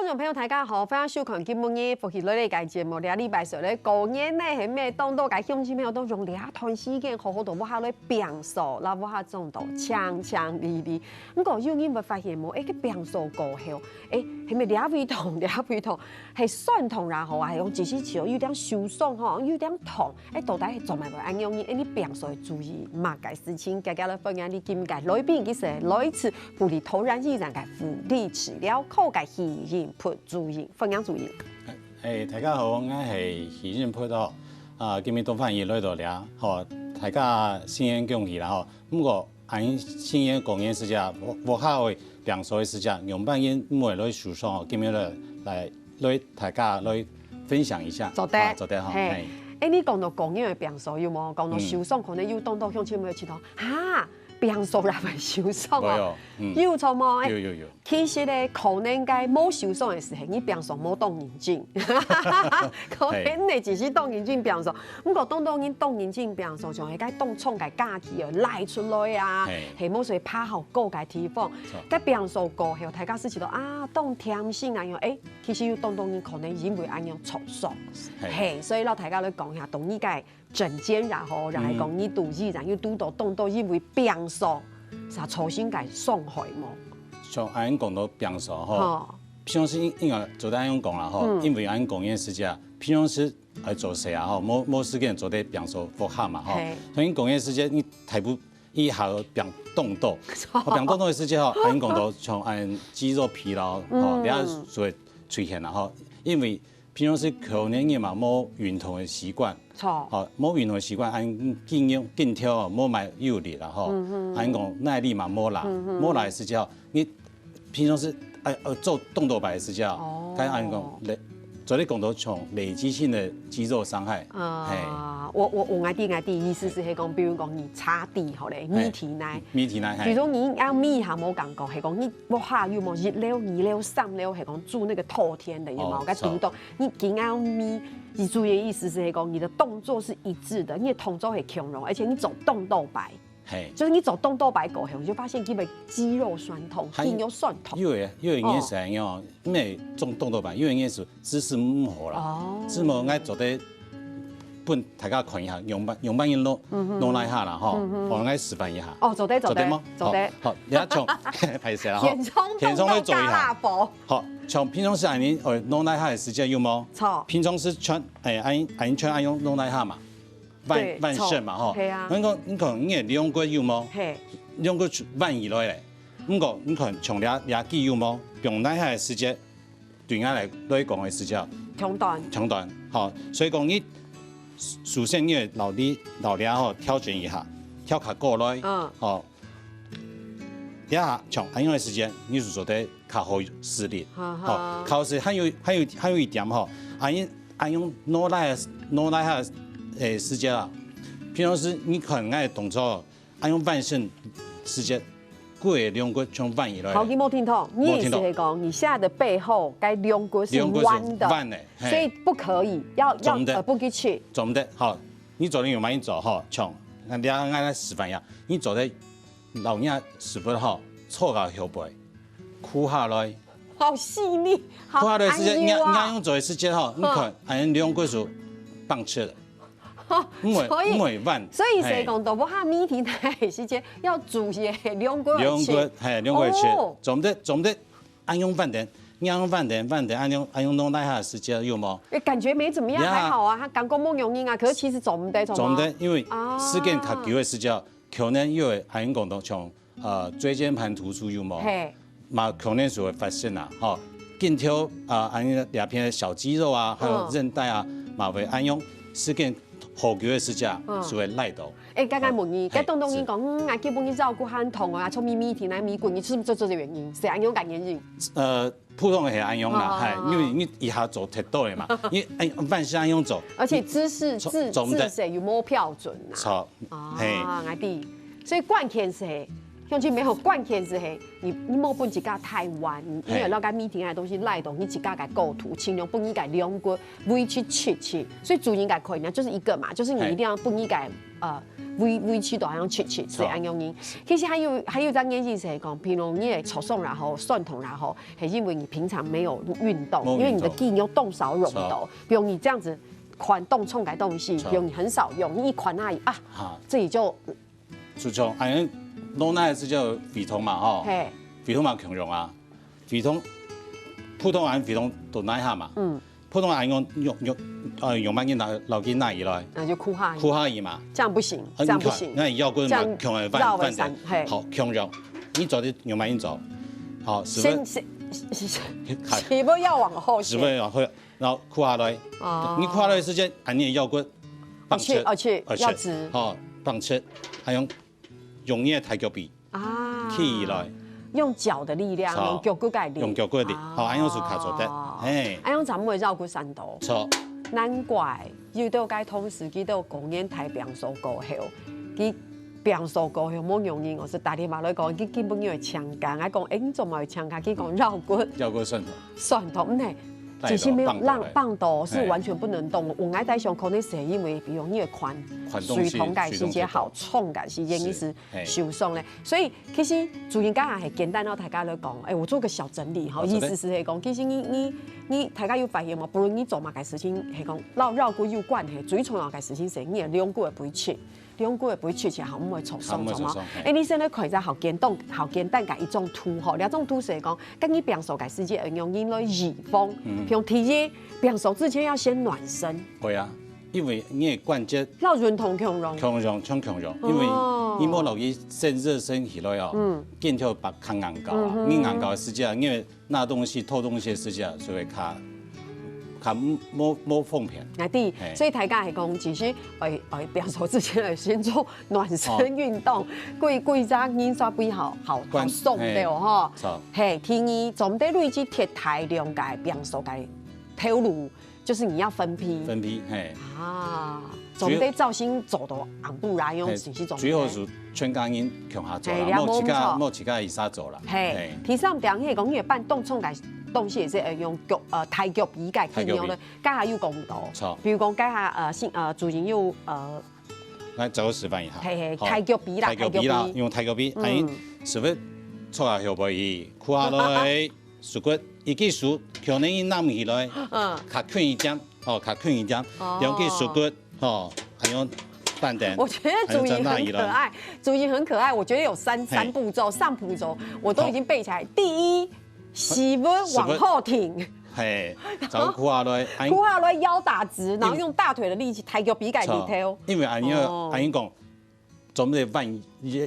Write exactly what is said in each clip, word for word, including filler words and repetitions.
觀眾朋友，大家好，歡迎收看今晡日福氣來了个節目。這禮拜四咧過年呢，係毋係當多个鄉親朋友都用這段時間好好到屋下來拚掃，摎屋下做到淨淨俐俐。毋過有人會發現無，欸，該拚掃過後，欸，係毋係這位痛，這位痛，係痠痛也好啊，係講只是手有點受傷吼，有點痛，欸，到底係做麼个會恁樣呢？欸，你拚掃愛注意麼个事情？今日來歡迎你今日个來賓，佢係來自埔里桃園醫院个物理治療科个許仁博主任，歡迎主任。 欸，大家好，𠊎係許仁博哦。啊，今日當歡喜來到這，吼，大家新年恭喜啦吼。毋過，恁新年過年時節，屋，屋下个拚掃个時節，仰般形毋會來受傷哦。今日來，來，來大家來分享一下。做得。啊，做得吼，嘿。嘿。欸，你講到過年个拚掃有無？講到受傷，嗯。可能有當多鄉親朋友聽到，哈， 拚掃也會受傷哦。會哦，嗯。有著無？欸，有，有，有。其實呢，可能該無受傷个時候，你拚掃無當認真。可能你只是當認真拚掃，毋過當多人當認真拚掃，像係該當長个假期啊，拉出來啊，嘿。係無所以爬好高个地方。著。該拚掃過後，大家係覺得啊，當恬靜啊，樣，欸，其實有當多人可能因為恁樣受傷。嘿。嘿，所以摎大家來講一下，當你个 整間，然後，然後講你肚子，然後又堵到當多因為拚掃，啥造成个傷害無？像恁講到拚掃吼，吼。平常時應，應該做得恁樣講啦吼，嗯。因為恁講个時節，平常時愛做事啊吼，無，無時間做得拚掃屋下嘛吼。嘿。所以講个時節，你大部一下拚當多，著。拚當多个時節吼，恁講到像恁肌肉疲勞吼，嗯。你也就會出現啦吼，因為 平常時可能你嘛無運動个習慣，著。吼，無運動个習慣，恁緊用，緊跳哦，無麼有力啦吼。嗯哼。恁講耐力嘛無啦，嗯哼。無啦个時節，你平常時，欸，呃，做動作擺个時節，哦。該恁講，累，做得講到像累積性个肌肉傷害。啊，嘿。我，我，我，𠊎知，𠊎知，意思係講，比如講你擦地好咧，嘿。泥地內，泥地內，嘿。比如講你愛搣一下無感覺，係講你屋下有無一樓、二樓、三樓，係講住那個透天的，有無？哦，該堵到 你緊愛搣，你主要意思係講你的動作是一致的，你的動作很強壯，而且你做動作擺，嘿。就是你做動作擺過後，你就發現基本肌肉痠痛，還緊有痠痛。有个，有个人是恁樣，哦。因為做動作擺，有个人是姿勢毋好啦，哦。姿勢毋好，𠊎做得分大家看一下，仰般，仰般形弄，嗯哼。弄來下啦吼，嗯哼。𠊎來示範一下。哦，做得，做得，做得無？做得。好，好，你看像，歹勢啦吼，現場動作加辣椒。現場來做一下。 好，像平常時恁樣，呃，弄來下个時節有無？著。平常時全，欸，恁，恁全恁樣弄來下嘛，彎，對，彎身嘛，吼。著，係啊。你講，你看你个龍骨有無？嘿。龍骨彎起來咧。毋過你看像這，這肌有無？放來下个時節，對𠊎來，來講个時節，強壯。強壯，吼。所以講你，首先你愛摎你，摎這吼，調整一下，調較高來，嗯。吼。 這下像恁樣个時節，你就做得較好施力。哈哈。吼，較好施力，還有，還有，還有一點吼，恁樣，恁樣弄來，弄來下个時節啊，平常時你看𠊎个動作，恁樣彎身時節，骨个龍骨像彎起來。好，你無聽懂，你意思係講，無聽懂。你現在的背後該龍骨是彎的，龍骨是彎的，嘿。所以不可以，要，要，做毋得。呃，不可以去。做毋得，好，你做得用慢慢做吼，像，𠊎，𠊎來示範一下，你做得 摎若屎朏吼，坐到後背，跍下來。好細膩，好，跍下來時節，哎喲啊。若，若用做个時節吼，你看，嗯。恁樣龍骨就放直了。毋會，所以，毋會彎。所以係講，嘿。到屋下搣地泥个時節，愛注意龍骨个直。龍骨，嘿，龍骨直。哦。做毋得，做毋得，恁樣彎等，若用彎等，彎等，恁樣，恁樣弄來下个時節，有無？欸，感覺沒怎麼樣，呀。還好啊，他感覺無容易啊，可是其實做毋得，做毋得。做毋得，因為啊。時間較久个時節， 可能因為恁樣講到像，呃，椎間盤突出有無？嘿。嘛可能就會發生啊，吼。緊跳啊，恁樣這片个小肌肉啊，還有韌帶啊，嗯。嘛會恁樣時間好久个時節啊，嗯。就會拉到。欸，剛剛問你，嘿，該當多人講，是。嗯，啊，基本你照顧很痛啊，從咪咪停來咪滾，你是不是就這個原因？係恁樣个原因？呃， 普通个係恁樣啦，哦。嘿，因為你一下做忒多个嘛，你，欸，萬事恁樣做，而且姿勢，你做，姿，做毋得。姿勢有無標準啊？著，啊，嘿。𠊎知。所以關鍵係用盡無效，關鍵係你你莫分自家太彎，你你有那個meeting个東西賴到你自家个構圖，盡量分你个兩骨維持直直。所以主人个概念就是一個嘛，就是你一定要分你个呃維維持到好像直直，係恁樣呢。其實還有還有一個原因係講，譬如你个受傷也好，痠痛也好，係因為你平常沒有運動，因為你的肌肉動少用到，比如你這樣子寬動重个東西，比如你很少用，你一寬那裡啊，這裡就就像恁樣，老衲个時節會痛嘛吼，嘿，會痛嘛共樣啊，會痛，普通人會痛都哪下嘛，嗯，普通人用用用，呃，用麼个拿，摎佢拿起來，那就哭哈，哭下去嘛，這樣不行，啊這樣不行，你看，那腰骨嘛，這樣共樣繞了彎彎的，三嘿好，共樣，你做得用麼个做，好，是不是？先先先起步要往後先，是不是？好，然後哭下來，哦你哭下來的時間，啊，你的腰骨而且而且要直好，放直，還用用你的大腳髀啊，起來，用腳的力量，好用腳骨个力，用腳骨力，好，恁樣就較做得，哦嘿，哎，用咱們會繞過山頭，錯，難怪有兜該同事佢兜過年大病所過後，佢病所過後無容易，我是打電話來講，佢根本就會請假，我講，哎，你怎麼會請假？佢講腰骨腰骨痠痛，痠痛，嗯嘿，帶其實沒有到放倒了讓放倒是嘿完全不能動。我愛戴上可能是因為，比如你的髖，髖東西水桶該時節好，水衝該時節你是嘿受傷咧，所以其實主人家還簡單到大家來講，哎，我做個小整理哈，好的意思是係講，其實你你你大家有發現嗎？不論你做麼个事情，係講摎腰骨有關係，最重要个事情係你的兩骨會不會切。兩骨會不會切起來，好毋會受傷，好毋會受傷好嗎？嘿哎，你先來看一下好簡單，好簡單个一張圖吼，這張圖係講，跟你平常个時節，用人來預防，嗯像第一，平常之前要先暖身，會啊，因為你的關節要運動共樣。共樣，像共樣，因為哦你無落去先熱身起來哦，嗯筋條會較硬硬啊，嗯哼你硬硬个時節，因為拿東西、拖東西个時節，就會較較無無方便。啊，對，嘿所以大家係講，其實，哎哎，平常之前來先做暖身運動，幾幾隻人煞比較好好關送嘿對吼。錯，嘿，第二，做毋得累積忒大量个平常个頭路，就是你要分批分批，嘿。啊，做毋得造成做到暗晡來用，嘿是是做毋得。最好是全家人共下做啦，嘿你也莫自家無錯莫自家一下做啦。嘿，第三點，你係講你个搬重个東西係用腳呃大腳髀个力量咧，該下有講到。錯比如講該下呃新呃主人有呃來，再我示範一下。嘿嘿好大腳髀啦，大腳髀啦大腳，髀用大腳髀，嗯哎，是不是坐下後背去，跍下來，手骨一支手，可能你拿毋起來，嗯。較近一點，哦，較近一點哦，兩支手骨，哦，還有半點，我覺得主人很可愛，主人很可愛。我覺得有三嘿三步驟，三步驟我都已經背起來。第一，屎朏往後挺，嘿，再跍下來，哎，跍下來腰打直，然後用大腿的力氣抬腳比該力頭。因為恁樣哦恁樣講，總得彎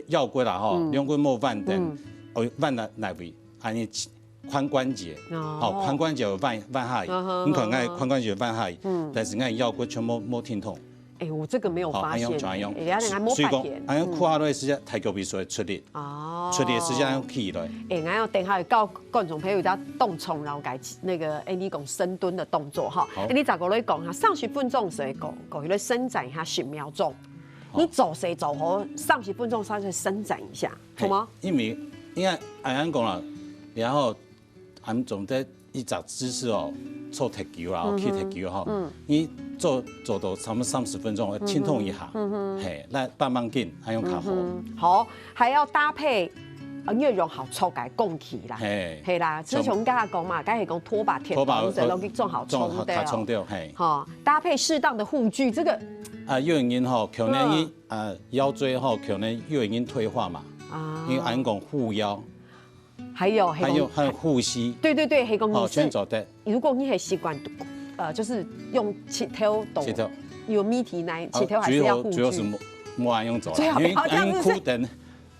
腰骨啦吼，嗯兩骨莫彎等嗯，哦，彎到哪位？恁樣髖關節，哦哦，髖關節有彎彎下去，嗯哼你看𠊎嗯哼髖關節彎下去嗯，但是𠊎腰骨全部無挺痛。哎，我這個沒有好，發現，恁樣就恁樣哎，原來無發現。所以講，恁樣跍下來時，大腳髀就會出力，哦，出力時恁樣起來。哎，𠊎要等下教觀眾朋友一下動重，然後改那個，哎，你講深蹲的動作哈。好哎，你再過來講哈，三十分鐘時候講，講來伸展一下十秒鐘。好你做事做好三十分鐘，稍微伸展一下，好嗎？嘿？因為應該恁樣講啦，然後俺總得一隻姿勢哦，做忒久啦，哦，企忒久吼，你做做到差不多三十分鐘，會停動一下，嘿，來慢慢緊，恁樣較好。嗯，好，還要搭配，呃，你愛用好著个工具啦，嘿係啦，就像剛才講嘛，剛才講拖把、鐵拖把桶，這攏去做好做好沖掉，較沖掉，嘿。哈，搭配適當的護具，這個啊，有的人吼，可能你啊腰椎吼，可能有的人退化嘛，啊因為俺講護腰，還有還有還有護膝，對對對，係講哦，你是全做得，如果你很習慣，呃，就是用膝頭動，膝頭有問題呢，啊膝頭還是要護具。主要主要是莫莫恁樣做啦，最好不要因為這樣子因為苦等，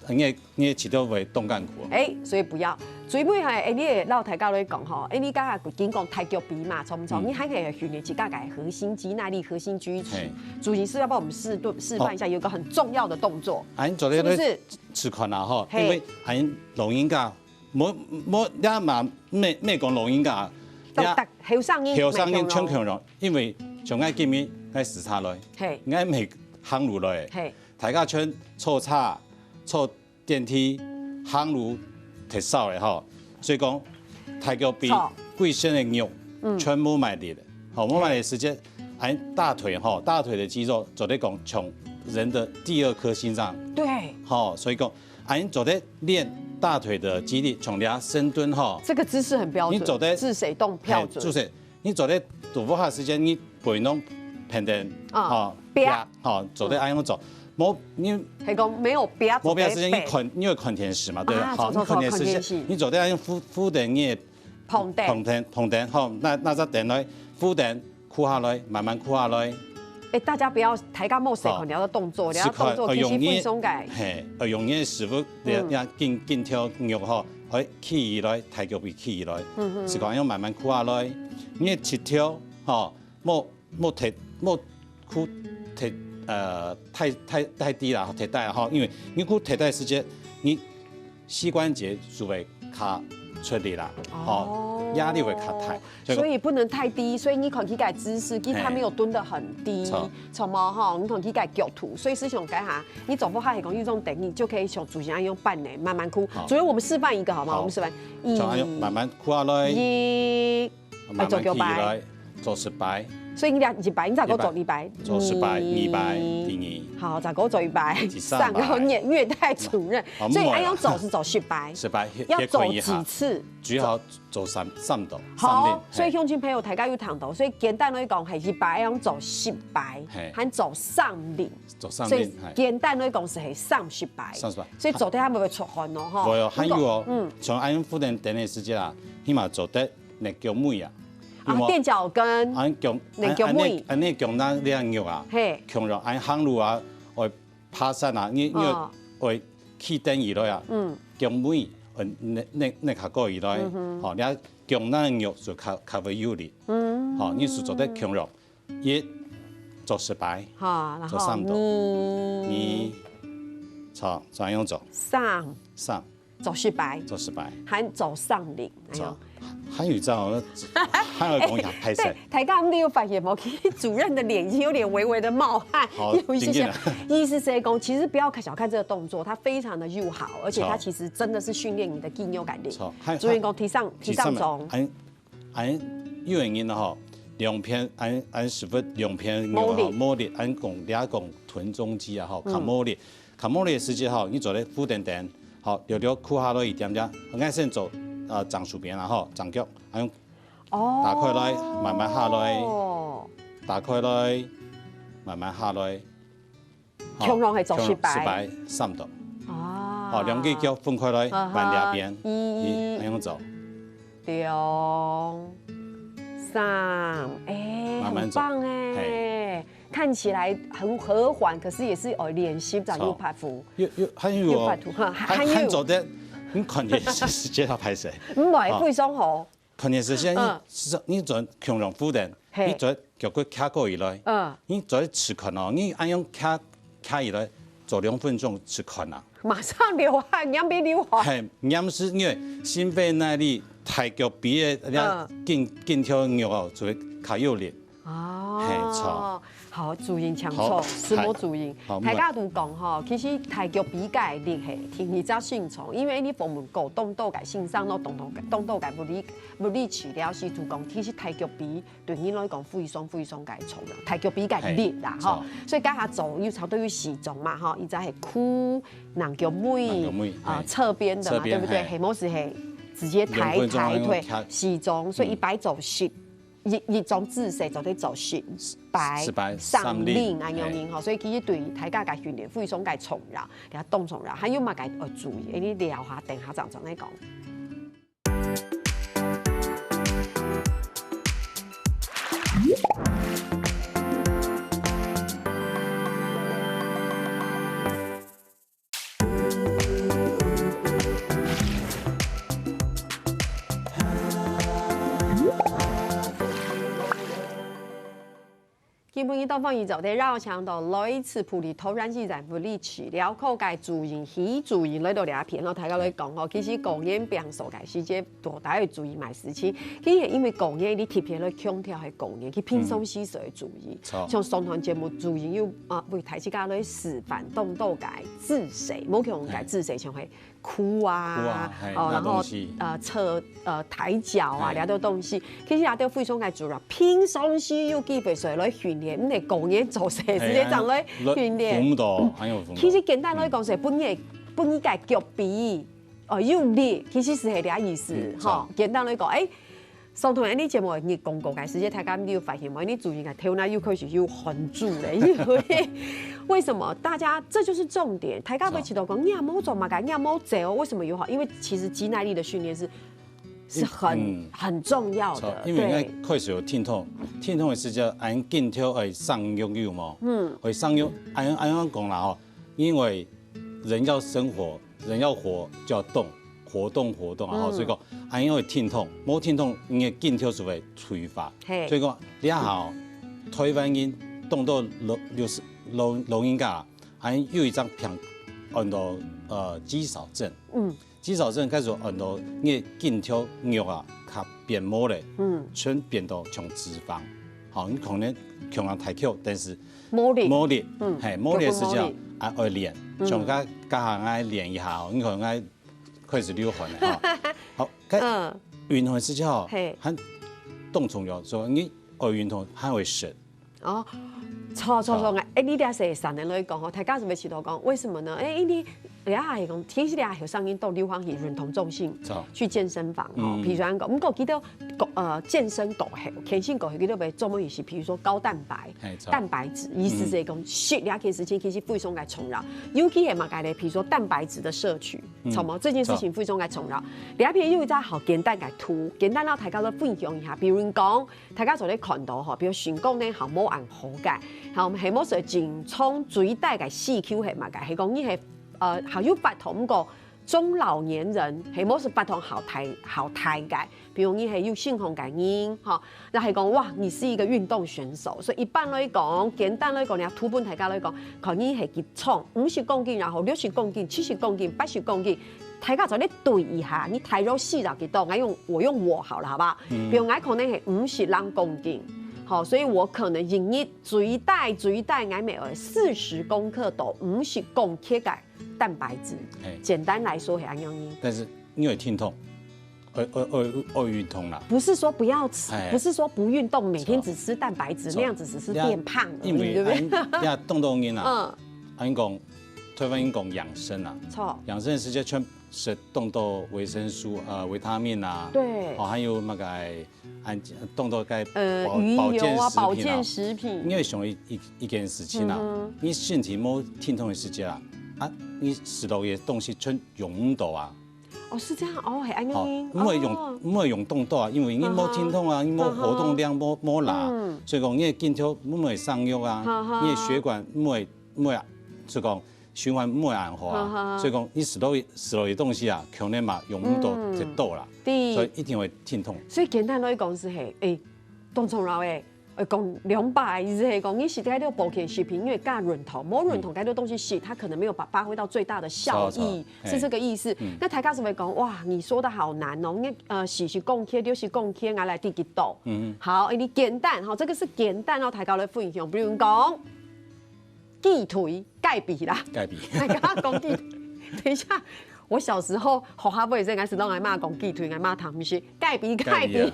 你的你的膝頭會動艱苦。哎，所以不要。最尾哈，哎，你也老太家來講吼，哎，你剛才已經講大腳髀嘛，錯不錯？嗯你還可以訓練自家个核心肌耐力、核心肌群嘿。主席是要幫我們示示範一下，有一個很重要的動作，俺做得是不是？試看啦吼，嘿因為俺老人家，莫莫也嘛，莫莫講老人家，到大後生人，後生人全全強壯，因為像𠊎今日𠊎駛車來，嘿𠊎毋係行路來，嘿，大家全坐車、坐電梯，行路忒少了吼，所以講大腳髀、坐。歸身个肉，嗯。全部無力了。吼，無力个時節，恁大腿吼，大腿个肌肉做得講像人个第二顆心臟。對。吼，所以講，恁做得練大腿个肌力，像你啊深蹲吼。這個姿勢很標準，你做得，至誰動標準。嘿，就是你做得肚腹下時間，你背囊平等，啊，吼，啪。啪，吼，做得恁樣做。無，你係講沒有啪，無啪時間，你做得啪。看，你會看電視嘛，對不對？啊，好，你看電視，坐，坐，坐，看電視。你做得恁樣扶，扶等你个膨等。膨等，膨等，吼，那，那隻等來，扶等，跍下來，慢慢跍下來。哎，大家不要，大家莫細看哦。你个動作，你个動作其實非常个。係看，呃，用你，嘿，呃，用你个屎朏，嗯。你，你緊，緊跳肉吼，哎，起來，大腳髀起來，嗯，嗯。係講要慢慢跍下來，你个膝頭，吼，莫，莫忒，莫跍忒，呃，太，太，太低啦，忒低啦，吼，因為你跍忒低時節，你膝關節就會較出力啦，吼，哦。壓力會較大。所以講，所以不能太低，所以你看佢个姿勢，其實他沒有蹲得很低，嘿。著。著無吼？你看佢个角度，所以思想該下，你總不還係講用這種等，你就可以像主持人一樣辦呢，慢慢跍。好。主任，我們示範一個好嗎？好。我們示範，一，像恁樣慢慢跍下來。一，慢慢起來，哎，做幾擺？做十擺。所以你倆一擺，你再過做二擺。做十擺，二擺，第二。好，再過做一擺。第三擺。上個虐，虐待主任。好，所以恁樣做係做十擺。十擺，歇，要做幾次？歇睏一下。最好 做三，三到，好，三輪，所以鄉親朋友，大家有聽到，所以簡單來講，係一擺愛用做十擺，嘿。還做三輪，做三輪，所以簡單來講係，係三十擺，三十擺。所以做得還會出汗哦，吼。會哦，還有哦，嗯。像恁樣扶等等个時節啊，起碼做得兩腳尾啊，啊，有無？墊腳跟，恁樣腳，兩腳尾。恁樣，恁樣腳那兩肉啊，嘿。強弱，恁樣行路啊，會爬山啊，你，你會，哦。會企等以來啊，嗯。腳尾，呃，那，那，那較高以來，嗯哼。吼，你啊 腳那肉就較，較會有力。嗯。吼，你就做得強弱。一，做十擺。好，然後做三到。二。二，著，這樣做。三。三。做十擺。做十擺。還做三輪，哎喲。著。還有一隻哦，還要講一下，哎，歹勢。對，大家你有發現嗎？其實主任的臉已經有點微微的冒汗，好，有一些些。緊緊的。意思是講，其實不要看，小看這個動作，它非常的友好，而且它其實真的是訓練你的肌肉力。著。還，主任講，第三， 第三種。恁，恁有个人吼，兩片，恁，恁屎朏兩片肉吼，無力。無力，恁講，你啊講臀中肌啊吼，嗯。較無力，較無力个時節吼，你做得扶等等，吼，略略跍下來一點點，𠊎先做，呃，正手邊啊吼，正腳，恁樣，哦。打開來，慢慢下來，打開來，慢慢下來。 吼，共樣係做十擺。共樣十擺，三到。哦。吼，兩隻腳分開來，好好，換這邊，一，一，恁樣做。兩，三，哎，慢慢做。很棒哎。嘿。看起來很和緩，可是也是，哦，練習，這樣有，著。拍腹。有，有，還有哦。有拍腹，哈，還，還有。還做得，你看電視時節較歹勢。毋會，哦。非常好。 看電視時，嗯。你，是，你做共樣扶等，嘿。你做腳骨徛高以來，嗯。你做試看哦，你恁樣徛，徛以來，做兩分鐘試看啊。馬上流汗，兩邊流汗。嘿，兩時因為心肺耐力、大腳髀个，嗯。緊，緊跳肉哦，就會較有力。哦。嘿，著。 好，主任請坐，好，師母主任。好，大家都講吼，其實大腳髀个力係第二隻心臟，因為你訪問過當多个先生咯，當多个，當多个物理，物理治療師都講，其實大腳髀對人來講非常非常个重要，大腳髀个力啦，吼。嘿，著。所以這下做有差不多有四種嘛，吼，一隻係跍，兩腳尾，兩腳尾，啊，嘿。側邊的嘛，側邊，對不對？嘿。係，無就係直接抬，兩分鐘抬腿，用徛。四種，所以一擺做十。 一，一種姿勢做得做十擺，十擺，三輪，三輪，恁樣呢，吼，所以其實對大家个訓練非常个重要，也當重要。還有麼个愛注意？哎，你聊下，等下正正來講。 今晡日到訪宇宙的邀請到來自埔里桃園醫院物理治療科个主任，許主任來到這片咯，大家來講吼，其實過年平常个時節，大家愛注意麼个事情。其實因為過年，你特別來強調係過年，佢平常時就愛注意。嗯。著。像上段節目主任有，啊，為大自家來示範當多个姿勢，無共个姿勢，像係跍啊，跍啊，嘿，哦，然後，拿東西。呃，側，呃，抬腳啊，嘿。這兜東西，其實這兜非常个重要。平常時有機會出來訓練，毋係過年做事，嘿，直接正來訓練。啊，扶毋到，還有扶毋到。其實簡單來講，係分你，分你个腳髀，哦，有力，其實係這意思，嗯，吼。是。簡單來講，欸， 上頭恁呢節目，你講過个時節，大家有發現無？你主持人个頭那又開始有汗珠了，因為為什麼？大家，這就是重點。大家會知道講，你也無做麼个，你也無走，為什麼有好？因為其實肌耐力的訓練是，是很，嗯。很重要的，著，因為應該對。開始有疼痛，疼痛的時節，恁緊跳會生肉有無？嗯。會生肉，恁，恁樣講啦吼，因為人要生活，人要活就要動，活動活動啊，吼，嗯。所以講，啊，因為疼痛，無疼痛，你的筋條就會退化。嘿。所以講，這下哦，台灣人當多老，就是老，老人家啊，還有一張病，安到，呃，肌少症。嗯。肌少症開始安到你的筋條肉啊，較變無咧，嗯。全變到像脂肪。好，你可能，可能大箍，但是無力。無力，嗯，嘿，無力的時候，根本無力。啊，愛練，嗯。像該，該下愛練一下哦，你可能愛開始流汗了哈。好，該嗯。運動的時候，嘿。還當重要，所以你愛運動還會食。哦，著，著，著，哦。欸，你這係三人來講吼，大家是不是知道講，為什麼呢？欸，因為這下係講，其實這下後生人都流行去運動中心，著。去健身房吼，嗯。譬如講，毋過記得 過，呃，健身過後，健身過後，佢就會做麼个事，比如說高蛋白、嘿，著。蛋白質，意思係講，嗯。食這件事情其實非常个重要，尤其係麼个咧，比如說蛋白質的攝取，嗯。著無？這件事情非常个重要。著。這片有一隻好簡單个圖，簡單讓大家來分享一下。比如講，大家做得看到吼，比如成功呢，好無恁好个，好，係無係緊衝最大个四Q係麼个？係講你係，呃，好有法度，毋過 中老年人，係無係法度好大，好大个。比如你係有身項个人，吼，那係講，哇，你是一個運動選手。所以一般來講，簡單來講，你圖分大家來講，看你係幾重，五十公斤，然後六十公斤、七十公斤、八十公斤，大家做得對一下，你大約四十幾度，我用，我用我好了，好不好？嗯。比如我可能係五十零公斤，好，所以我可能一日最低，最低，我每日四十公克到五十公克个 蛋白質。嘿。簡單來說，係恁樣呢。但是因為疼痛，愛，愛，愛，愛運動啦。不是說不要吃，哎。不是說不運動，每天只吃蛋白質，著。那樣子只是變胖而已，因為對不對？恁，呀，當多人啊，嗯。恁講，台灣人講養生啊，著。養生的時間全食當多維生素啊、維他命啊，對。哦，還有那個 恁，當多个呃，保，魚油啊，保健食品啊。保健食品。因為想一，一，一件事情啊，嗯哼。你身體無疼痛的時節啊，啊，你食落个東西全用毋到啊。哦，是這樣哦，係恁樣哦，哦。毋會用，哦。毋會用動到啊，因為你無疼痛啊，嗯哼。你無活動量，嗯哼。無，無力，嗯。所以講你的筋條毋會生肉啊，嗯哼。你的血管毋會，毋會啊，就講 循環毋會恁好啊。哈哈。所以講，你食落去，食落去東西啊，可能嘛用毋到，嗯。忒多啦。對。所以一定會疼痛。所以簡單來講係，欸，當重要欸，呃，講兩百个意思係講，你食該兜保健食品，因為加運動，無運動，嗯。該兜東西食，它可能沒有把，發揮到最大的效益，著，著，是這個意思。嘿。嗯。那大家是會講，哇，你說的好難哦，你，呃，四十公克、六十公克，拿來第幾度？嗯。好，欸，你簡單，吼，這個是簡單哦，大家來分享，比如講， 雞腿、雞髀啦。雞髀。大家講雞腿。等一下，我小時候學校不也是，應該是讓阿嬤講雞腿，阿嬤談毋係雞髀，雞髀啊。雞髀。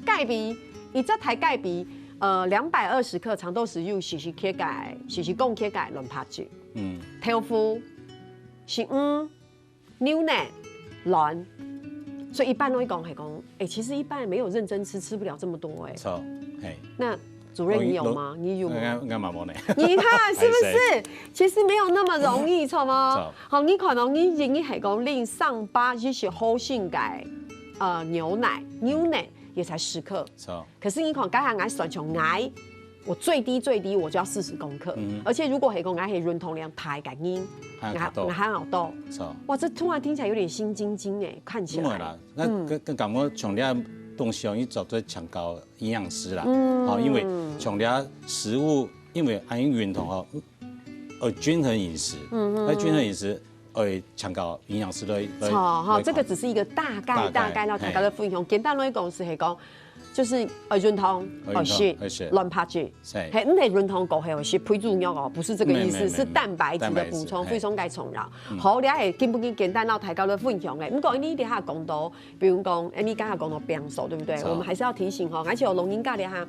雞髀，一隻大雞髀，呃，兩百二十克，長豆食用四十克个，四十公克个卵白質。嗯。豆腐，食魚， 牛奶、卵。所以一般都會講，係講，欸，其實一般人沒有認真吃，吃不了這麼多欸。著，嘿。那主任你有嗎？哦，你有嗎？應該，應該嘛無呢。你看是不是？還是。其實沒有那麼容易，著嗎？著。好，你看哦，你，你係講啉三百一十毫升个，呃，牛奶，牛奶也才十克。著。 可是你看，剛才𠊎算像𠊎，我最低最低我就要四十公克，嗯。而且如果係講𠊎係運動量大个人，還較多。𠊎，𠊎還較多。著。哇，這突然聽起來有點心驚驚欸，看起來。毋會啦，該，嗯。該，該感覺像這東西哦，你絕對請教營養師啦。嗯。哦，因為像這食物，因為恁樣運動哦，呃，均衡飲食，嗯哼。那均衡飲食，呃，請教營養師來，來，著，哈，來看。這個只是一個大概，大概，大概，讓大家來分享。嘿。簡單來講是係講，就是呃運動，哦，食，愛食。卵白質。係。係，毋係運動過後食配豬肉哦，不是這個意思，毋係，毋係，毋係。是蛋白質的補充，蛋白質，係。非常个重要。嗯。好，這下今晡日簡單摎大家來分享个，毋過你這下講到，比如講，哎，你剛才講到平素，對不對？好。我們還是要提醒吼，而且有老人家這下，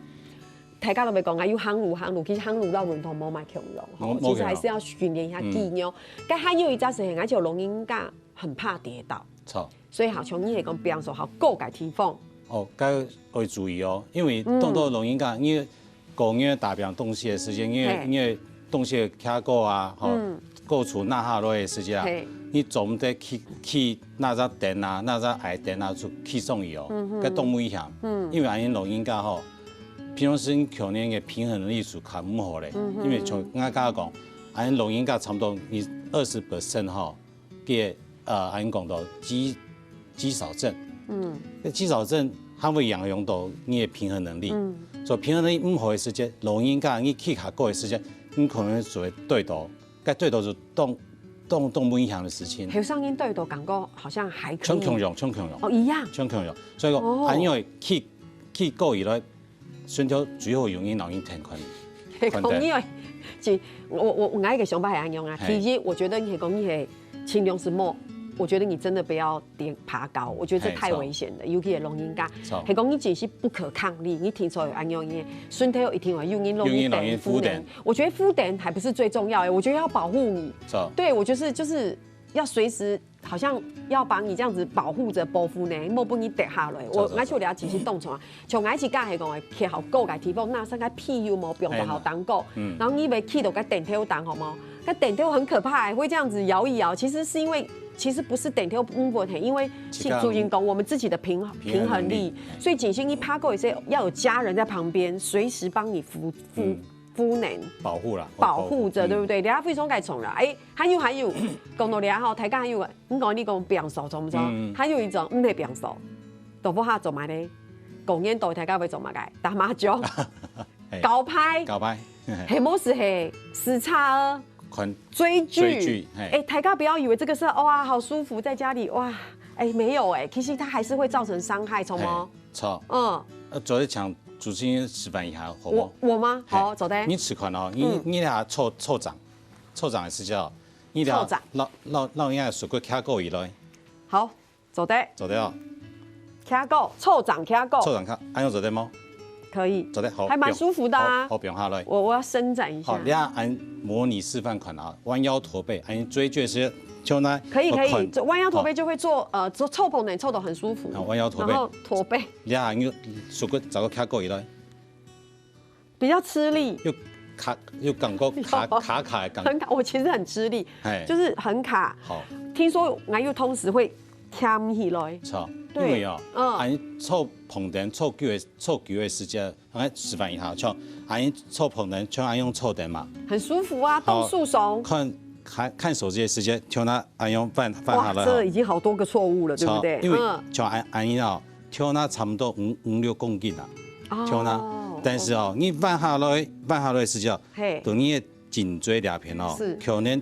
大家都會講啊，有行路行路，其實行路摎運動無麼共樣吼，無，其實還是要訓練一下肌肉。無共樣。嗯。該還有一隻事情，而且有老人家很怕跌倒。著。 所以好像你係講平素好高个地方。哦，該愛注意哦，因為當多老人家，因為講因為打平東西个時間，因為，嘿。因為東西个徛高啊，吼，嗯。高處落下來个時間啊，嘿。你總得去，去那隻凳啊，那隻矮凳啊，就去上去哦，嗯哼。該當危險。嗯。因為恁樣老人家吼，平常時可能个平衡能力就較毋好咧，嗯哼。因為像𠊎剛剛講，恁樣老人家差不多你二十percent吼， 个，呃，恁樣講到肌，肌少症。嗯。該肌少症，佢會影響到你个平衡能力。嗯。所以平衡能力毋好个時節，老人家你去較高个時節，你可能就會跌倒，該跌倒就當，當，當危險个事情。後生人跌倒感覺好像還可以。像共樣，像共樣。哦，一樣。像共樣。所以講，哦。恁樣去，去高以來， 順條最好用你老人疼看，看得。講你个，就，我，我，我个想法係恁樣啊。嘿。其實我覺得你係講你係盡量係莫，我覺得你真的不要跌爬高，我覺得這太危險了，嘿，著。尤其係老人家。著。係講你只是不可抗力，你聽說有恁樣，你順條一定要用你老人扶凳。用你老人扶凳。我覺得扶凳還不是最重要的，我覺得要保護你。著。對，我就是，就是要隨時 好像要把你這樣子保護著、保護呢，莫分你跌下來。我，著，著，𠊎就了解是當中啊，像𠊎自家係講，徛好高个地方，那上个屁股無放到好當高，嗯。然後你會去到該凳頭頂，好無？該凳頭很可怕欸，會這樣子搖一搖，其實是因為，其實不是凳頭不穩，因為是自家主人講我們自己的平，平衡力。平衡力。所以其實你爬高一些，要有家人在旁邊，隨時幫你扶，扶，嗯。扶能。保護啦，保護著，保護，嗯。對不對？等下非常該重了，欸， 還有，還有，講到這吼，大家還有，毋管你講平素做毋做，嗯。還有一種毋係平素，到屋下做麼个？過年到大家會做麼个？打麻將、嘿。搞牌、搞牌，嘿。係無就係，食茶、看追劇。追劇，嘿。欸，大家不要以為這個是，哇，好舒服，在家裡，哇，欸，沒有欸，其實它還是會造成傷害，著無？嘿，著。嗯。呃，做得請主持人示範一下，好無？我，我嗎？嘿。好，做得。你試看哦，你，嗯。你倈仔坐，坐帳，坐帳个時節哦， 你倈仔，坐帳。摎，摎，摎你个手骨徛高以來。好，做得。做得哦。徛高，坐帳徛高。坐帳徛，恁樣做得無？可以。做得，好，還蠻舒服的啊。好，好，放下來。我，我要伸展一下。好，你啊，恁模擬示範看啊，彎腰駝背，恁樣追劇時，就那，可以，可以，好，看。這彎腰駝背就會坐，好。呃，坐，坐膨等，坐得很舒服。好，彎腰駝背。然後駝背。你啊，你手骨再過徛高以來。 比較吃力。又卡，又感覺卡，卡卡的感覺。很卡，我其實很吃力，嘿。就是很卡。好。聽說𠊎又同時會徛毋起來。著，對。因為哦，嗯。恁坐膨等，坐久个，坐久个時間，𠊎示範一下，像恁坐膨等，像恁樣坐等嘛。很舒服啊，好，動樹梢。看，看，看手機个時間，像那恁樣放，放下來哈。哇，這已經好多個錯誤了，對不對？著，因為嗯。像恁，恁樣哦， 跳那差不多五，五六公斤啊，哦，跳那。但是哦，你彎下來，彎下來个時節，嘿。對你个頸椎這片哦，是。可能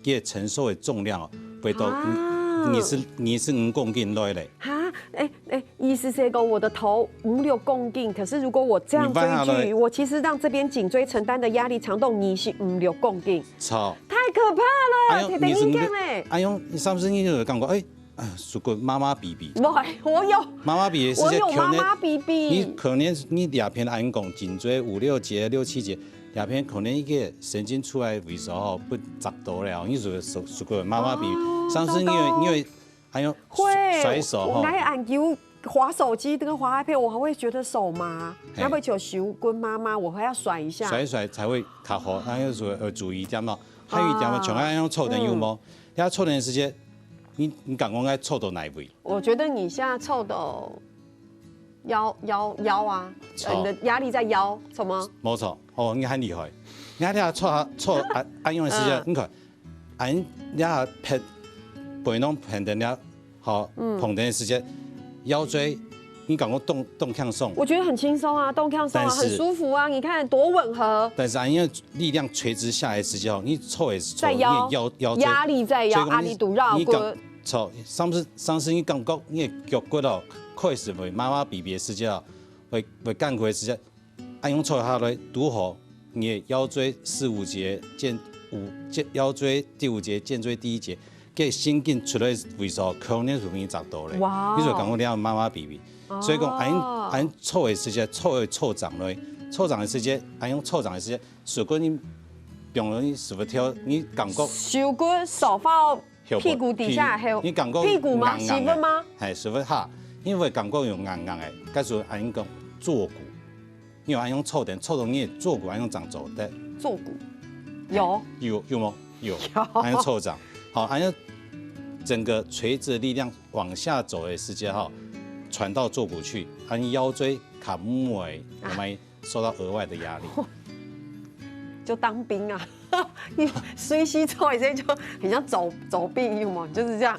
佢承受个重量哦，會到啊。二十，二十五公斤來咧。哈，欸，欸，意思是講我的頭五六公斤，可是如果我這樣追劇，你彎下來。我其實讓這邊頸椎承擔的壓力長到二十五六公斤。著。太可怕了，哎喲，天天你講欸。哎喲，你是毋是你就感覺，欸， 啊，手骨麻麻痺痺。喂，我有，麻麻痺个時節，我有麻麻痺痺。可能你，你這片恁講，頸椎五六節、六七節，這片可能一個神經出來位所吼，分夾到了，你手，手，手骨麻麻痺痺。哦，上次你有，糟糕。你有，還有會，甩手吼。我拿眼球滑手機，跟滑iPad，我還會覺得手麻，嘿。還會覺得手骨麻麻，我還要甩一下。甩一甩才會較好，那要注，呃，注意一點咯。還有一點嘛，哦。像恁樣坐等有無？嗯。 你坐等个時節，你，你感覺愛坐到哪位？我覺得你現在坐到腰，腰，腰啊，著。呃，你的壓力在腰，什麼？無錯，哦，你很厲害。你看你坐，坐，啊，恁樣个時節，嗯。你看，恁，你啊，平，平常平等了，好，嗯。膨等个時節，腰椎，你感覺當，當輕鬆。我覺得很輕鬆啊，當輕鬆啊，但是很舒服啊，你看多吻合。但是恁樣力量垂直下來个時節，你坐个時候，在腰，你的腰，腰椎，壓力在腰，所以講你，壓力堵腰骨。你感，著，上次，上次你感覺你个腳骨哦，開始會麻麻痺痺个時節哦，會會艱苦个時節，恁樣坐下來，拄好你个腰椎四五節，肩五肩腰椎第五節，肩椎第一節，个神經出來个位所，可能就容易扎到咧。哇哦。你就感覺你要麻麻痺痺。所以講，恁樣哦。恁樣坐个時節，坐个坐正來，坐正个時節，恁樣坐正个時節，手骨你放落去屎朏頭，你感覺手骨、手法、後背、屁股底下，屁還有你感覺屁股嗎？硬硬个屎朏嗎？係，屎朏下，因為感覺有硬硬个，該時候恁樣講坐骨，你有恁樣坐等，坐到你个坐骨恁樣正做得。坐骨，有。有有無？有，有。恁樣坐正，好，恁樣整個垂直的力量往下走的時間哈，傳到坐骨去，恁樣腰椎較毋會，啊。我們受到額外的壓力。就當兵啊，你隨時做一些就很像走走兵，有嗎？就是這樣。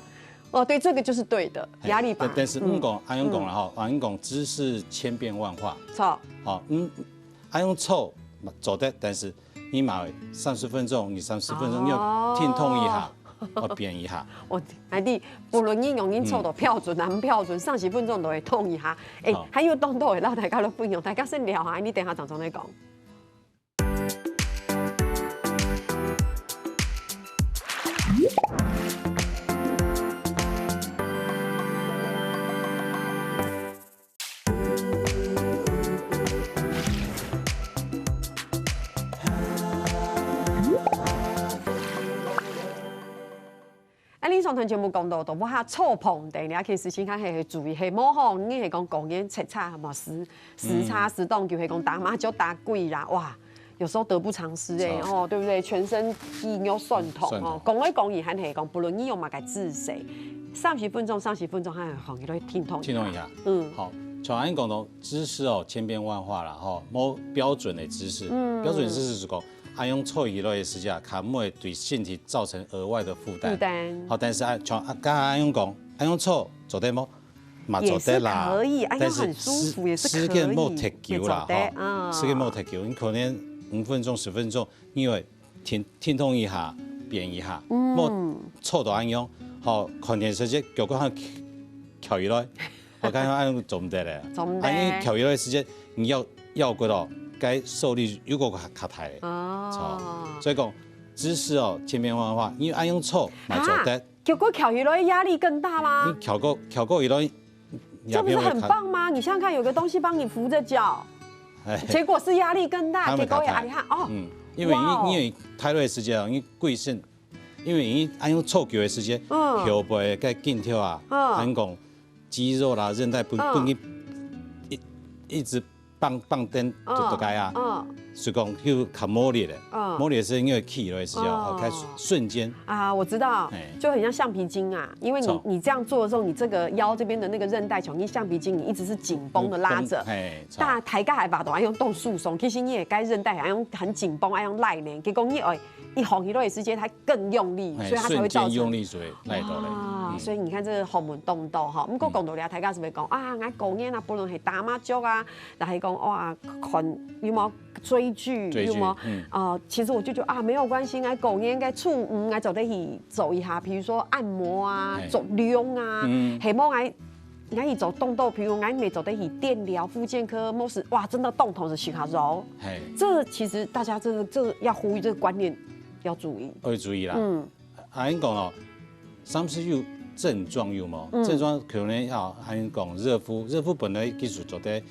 哦，對，這個就是對的，嘿，壓力吧。但但是，嗯，嗯，講，恁樣講啦吼，嗯。恁樣講，姿勢千變萬化。著。好，嗯，恁樣坐嘛做得，但是你嘛三十分鐘，你三十分鐘要停動一下，哦。要變一下。我，兄弟，不論你用你坐到標準啊，毋標準，三十分鐘都會動一下。欸，好。還有當多个，摎大家來分享，大家先尞下，你等下正轉來講。 啊，你上段節目講到，都無下坐旁邊，你其實先看係注意，係無吼，你係講公園直掣，係無時時差、嗯。時當久，係講打麻將、打鬼啦，哇，有時候得不償失欸，著。哦，對不對？全身肌肉痠痛哦，痠痛。講來講去還係講，不論你用麼个姿勢，三十分鐘、三十分鐘，還係好，你都會停動一下。停動一下。嗯。好，像恁樣講到姿勢哦，千變萬化啦，吼，無標準的姿勢。嗯。標準的姿勢係講， 恁樣坐起來个時節，較毋會對身體造成額外的負擔。負擔。好，但是啊，像啊，剛剛恁樣講，恁樣坐，做得無？嘛做得啦。也是可以，哎呀，但是很舒服，時，也是可以，時間無忒久啦，也做得，吼。嗯。時間無忒久，你可能五分鐘、十分鐘，因為停，停動一下，變一下，嗯。莫坐到恁樣，吼，看電視節，腳骨還翹起來。 我感覺恁樣做毋得咧。做毋得。啊，你翹起來个時節，你腰，腰骨哦，該受力又過較，較大咧。哦。著。所以講，姿勢哦，千變萬化，你恁樣坐嘛做得。啊，結果翹起來壓力更大嗎？你翹過，翹過起來，這不是很棒嗎？你想想看，有個東西幫你扶著腳，哎。結果是壓力更大，它會較大。結果壓力大，哦。嗯，因為你，哇哦。因為太累个時節哦，你歸身，因為你恁樣坐久个時節，嗯。後背个筋條啊，嗯。恁樣講， 肌肉啦、韌帶分，嗯。分佢一，一直放，放電就，嗯。就該啊。嗯。所以講又較無力咧。嗯。無力是因為起來个時候，嗯。哦，開始瞬間。啊，我知道，嘿。就很像橡皮筋啊，因為你，著。你這樣做的時候，你這個腰這邊的那個韌帶，像你橡皮筋，你一直是緊繃的拉著。繃，嘿，著。大家抬个還把都愛用動手鬆，其實你也該韌帶還用很緊繃，愛用拉呢。結果你哎，一放起來的時間，它更用力，嘿，所以它才會造成。瞬間用力，所以拉到咧。哇，嗯。所以你看這個學問當多哈。毋過講到這，大家是毋是講啊，𠊎過年啊，不論係打麻將啊，還係講哇，看有無追劇，追劇，有無？嗯。啊，其實我就覺得啊，沒有關係，𠊎過年，𠊎初五，𠊎做得去做一下，比如說按摩啊，嘿。做量啊，嗯。係無𠊎 𠊎去做動刀，比如𠊎乜做得去電療、復健科，或是，哇，真的動頭是洗卡肉。嘿。這其實大家真的，這要呼籲這個觀念要注意。愛注意啦。嗯。啊，恁樣講哦，三十有症狀有無？嗯。症狀可能要恁樣講，熱敷，熱敷本來技術做得，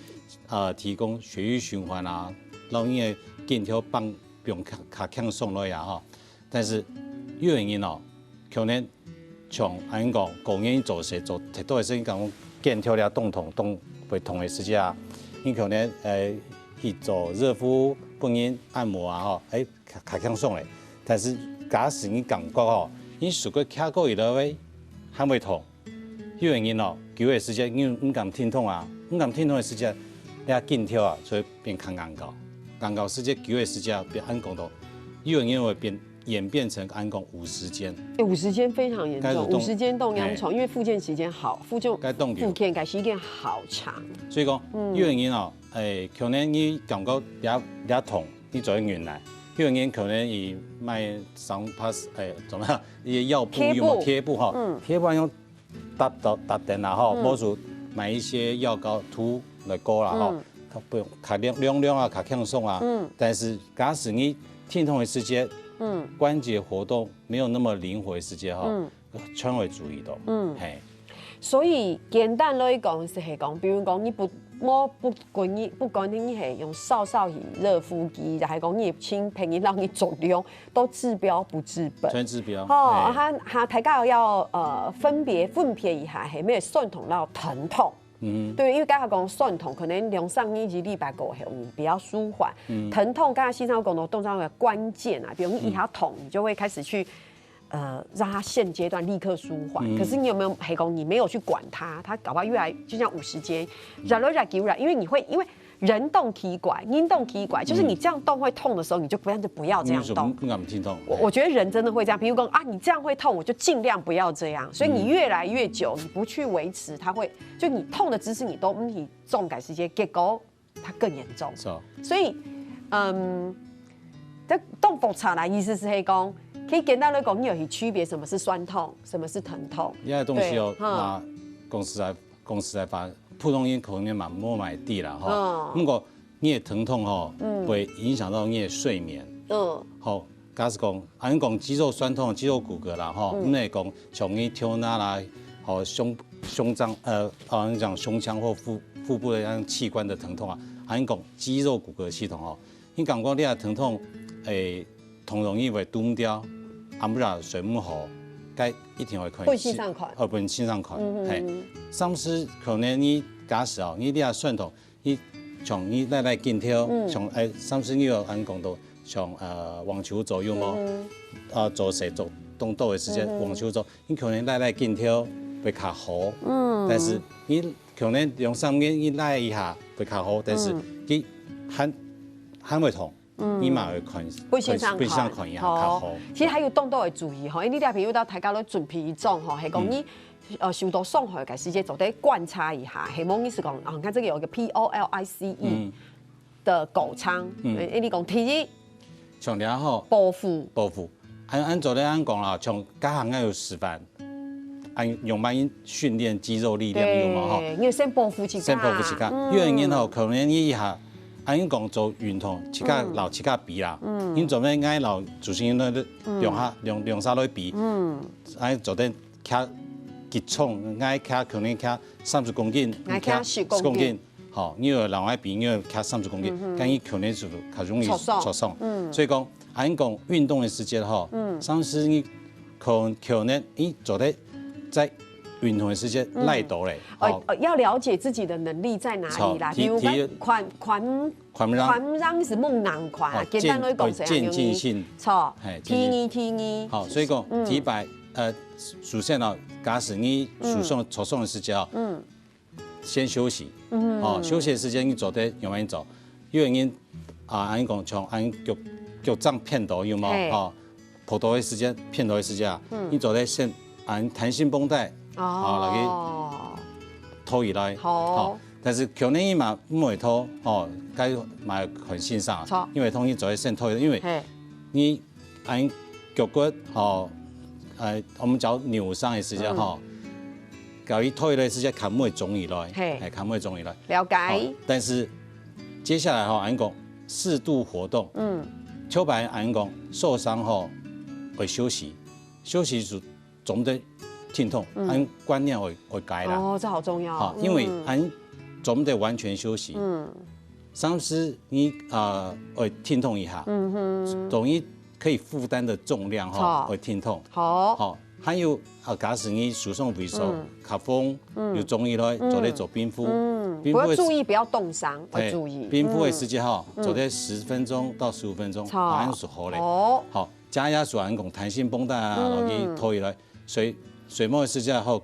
呃，提供血液循環啊，讓你个筋條放，放較，較輕鬆落啊，吼。 但是有个人哦，可能像恁樣講，過年做事做忒多个事情，講肩條了當痛，當會痛个時節啊，你可能，呃，去做熱敷、分人按摩啊，吼，哎，較，較輕鬆咧。但是假使你感覺吼，你手骨翹過去了喂，還會痛， 有个人哦，久个時節，你毋敢停動啊，毋敢停動个時節，你个筋條啊，就會變較硬个。硬个時節，久个時節變恁樣講到，有个人會變，演變成恁樣講五十肩。欸，五十肩非常嚴重，該是動，五十肩動嚴重，嘿。因為復健時間好，復健，該動久。復健該時間好長。所以講，嗯。有个人哦，欸，可能你感覺這，這痛，你做得忍耐。有个人可能佢買上pass，欸，怎麼樣？一些藥布，貼布。有沒有貼布哈？嗯。貼布用 搭到，搭等啦吼，嗯。無就買一些藥膏塗來膏啦吼。嗯。不用，較涼涼涼啊，較輕鬆啊。嗯。但是假使你疼痛个時節，嗯。關節活動沒有那麼靈活个時節吼，嗯。全會注意到。嗯。嘿。所以簡單來講，就係講，比如講你不，我不管你，不管你係用少少去熱敷機，還係講你請別人讓你做量，都治標不治本。全治標。吼，嘿。啊，啊，大家要，呃，分別，分別一下，係咩酸痛摎疼痛。 嗯。對，因為剛才講酸痛，可能兩三日、一禮拜過後，你比較舒緩。嗯。疼痛，剛才先生有講到，動作的關鍵啊，比如你一下痛，你就會開始去，呃，讓它現階段立刻舒緩。嗯。可是你有沒有，係講你沒有去管它，它搞不好越來，就像五十肩，越來越久了，因為你會，因為人動奇怪，人動奇怪，就是你這樣動會痛的時候，你就不要，就不要這樣動。嗯，不敢，不敢動。我，我覺得人真的會這樣，比如講啊，你這樣會痛，我就盡量不要這樣。所以你越來越久，你不去維持，它會 就你痛的姿勢你都毋去做个時節，結果它更嚴重。是哦。所以，嗯，這當複雜啦，意思係講，可以簡單來講，你有去區別什麼是酸痛，什麼是疼痛。這个東西哦，對，哈。那講實在，講實在話，普通人可能嘛無麼个知啦，吼。嗯。不過你个疼痛吼，嗯。會影響到你个睡眠。嗯。吼，假使講，恁樣講肌肉痠痛、肌肉骨骼啦，吼，嗯。你會講像你頭那啦，吼，胸，胸臟，呃，啊，你講胸腔或腹，腹部的那樣器官的疼痛啊，恁樣講肌肉骨骼系統吼，你感覺你个疼痛，誒，同容易會斷掉，暗晡夜睡毋好，該一定會看，分先生看。哦，分先生看，嗯哼。嘿，甚至可能你假使哦，你這个痠痛， 你像你拉拉筋頭，嗯。像，誒，上次你有恁講到，像，呃，網球做有無？嗯。啊，做事做動作个時節，嗯。網球做，你可能拉拉筋頭會較好。嗯。但是你可能兩三日你拉一下會較好，但是嗯。你還，還會痛。 嗯。你嘛會看，分先生看。分先生看一下較好。其實還有當多个注意吼，因為你這朋友到大家都準備一種吼，係講你，嗯。呃，受到傷害个時節，做得觀察一下，係無你係講，啊，你看這個有一個P O L I C E嗯。的構成，嗯。誒，你講第一，像這吼，保護。保護。 恁，恁做得恁講啦，像剛剛有示範，恁用麼个訓練肌肉力量有無吼？對，你要先保護自家。先保護自家。嗯。有个人吼，可能你一下，恁講做運動，自家嗯。摎自家比啦。嗯。你做得愛摎主持人兩，嗯。兩下，兩，兩儕來比。嗯。恁做得徛幾重，愛徛可能徛三十公斤，愛徛十公斤。十公斤。 吼，你有人愛比，你有徛三十公斤，嗯哼。該你可能就較容易受傷。受傷。嗯。所以講，恁講運動个時節吼，嗯。上次你可，可能你做得在運動个時節嗯。賴到咧，哦，吼。呃，要了解自己的能力在哪裡啦，著，比如講，體，體，寬，寬，寬容。寬容係無恁寬啊，哦，簡單來講係恁樣。漸，哦，漸進性。著，嘿，漸進。第二，第二。好，所以講，嗯。第一擺，呃，首先哦，假使你受傷，嗯。受傷个時節哦，嗯。 先休息。嗯。哦，休息个時間你做得用恁做，有个人啊，恁講像恁腳，腳掌偏到有無？嘿。哦，仆倒个時間，偏倒个時間啊，嗯。你做得先恁彈性繃帶，哦。啊，來去拖起來。好。哦，但是可能你嘛毋會拖，哦，該嘛看先生啊，著。因為通常做得先拖起來，因為嘿。你 恁腳骨吼，呃，我們講扭傷个時間吼，嗯。搞一退个時間，較毋會腫起來，嘿。哎，較毋會腫起來。了解。好，但是接下來吼，恁講適度活動，嗯。頭擺恁講受傷吼，會休息，休息就總得停動，嗯。恁觀念會，會改啦。哦，這好重要。好，因為嗯。恁總得完全休息。嗯。 上次你，呃，會停動一下，嗯哼。等於可以負擔的重量吼，著。會停動。好。好，還有，啊，假使你受傷位所，嗯。較風，嗯。有中醫來，嗯。做得做冰敷。嗯，冰敷的時，不要注意，不要凍傷，要嘿，注意。冰敷的時間吼，嗯。做得十分鐘到十五分鐘，著。馬上就好咧。哦。好，加壓手還講彈性繃帶啊，嗯。然後去拖起來，水，水毛的時間吼，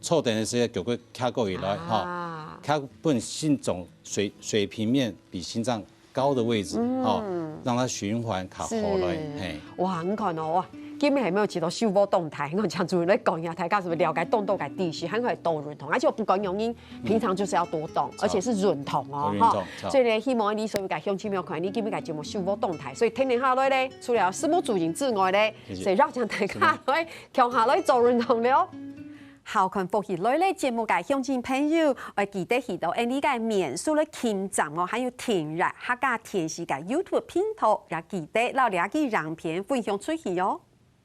坐等的時間，腳骨卡過起來，吼，啊。卡本身總 水，水平面比心臟高的位置，嗯。哦，讓它循環較好來，是。嘿。哇，你看哦，哇，今日還沒有提到手部動態，我想主任來講一下，大家是不是了解動作个知識，還可以多運動，而且不管原因，平常就是要多動，嗯。而且是運動哦，運動，哈。著。所以呢，希望你所有个鄉親朋友看，你今日个節目手部動態，所以天天下來呢，除了食物主人之外呢，謝謝。所以邀請大家來，共下來做運動了。好看福氣來了節目个鄉親朋友，愛記得去到𠊎俚个面書來撳讚哦，還有訂閱客家電視个YouTube頻道，也記得摎這支影片分享出去哦。